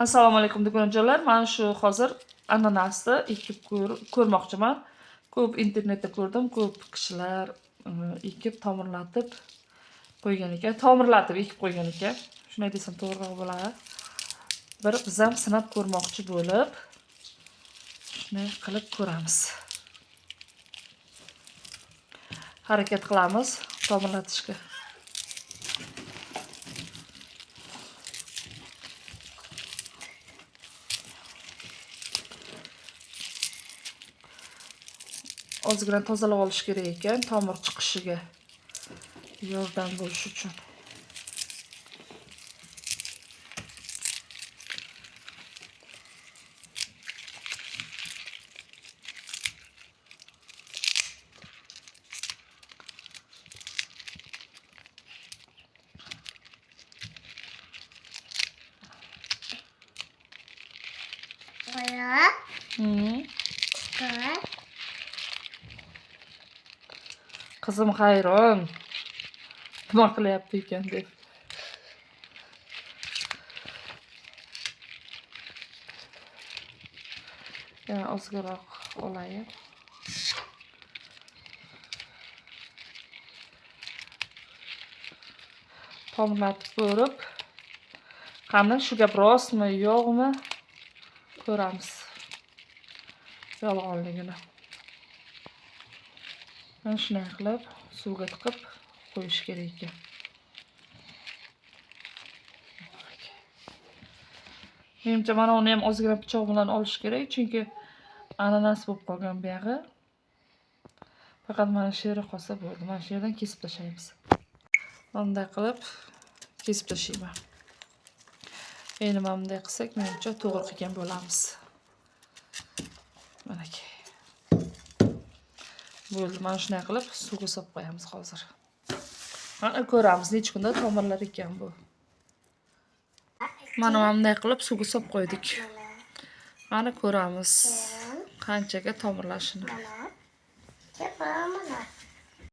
Assalomu alaykum dugonajonlar. Mana shu hozir ananasni ekib ko'rmoqchiman. Ko'p internetda ko'rdim, ko'p kishilar ekib tomirlatib qo'ygan ekan. Tomirlatib ekib qo'ygan ekan. Shunday desam to'g'riroq bo'ladi. Bir biz ham sinab ko'rmoqchi bo'lib shunday qilib ko'ramiz. Harakat qilamiz tomirlatishga. Ozgina tozalab olish kerak ekan, tomir chiqishiga yordam bo'lishi uchun. Oya, Hı. çıkar. Qizim hayron. Nima qilyapti ekan deb. Yana ozgiroq olayin. Tomirlatib ko'rib, qani shu gap rostmi, yo'qmi ko'ramiz. Yolg'onligini. Mana shunday qilib suvga tiqib qo'yish kerak ekan. Menimcha mana uni ham ozgina pichoq bilan olish kerak, chunki ananas bo'lib qolgan bu yog'i. Faqat mana shu yeri qolsa bo'ldi. Mana shu yerdan kesib tashlaymiz. Bunday qilib kesib tashlayman. Endi mana bunday qilsak, menimcha to'g'ri qilgan bo'lamiz. Manaki. Bo'ldi, mana shunday qilib suvga solib qo'yamiz hozir. Mana ko'ramiz necha kunda tomirlar ekan bu. Mana bunday qilib suvga solib qo'ydik. Mana ko'ramiz qanchaga tomirlashini. Mana. Mana.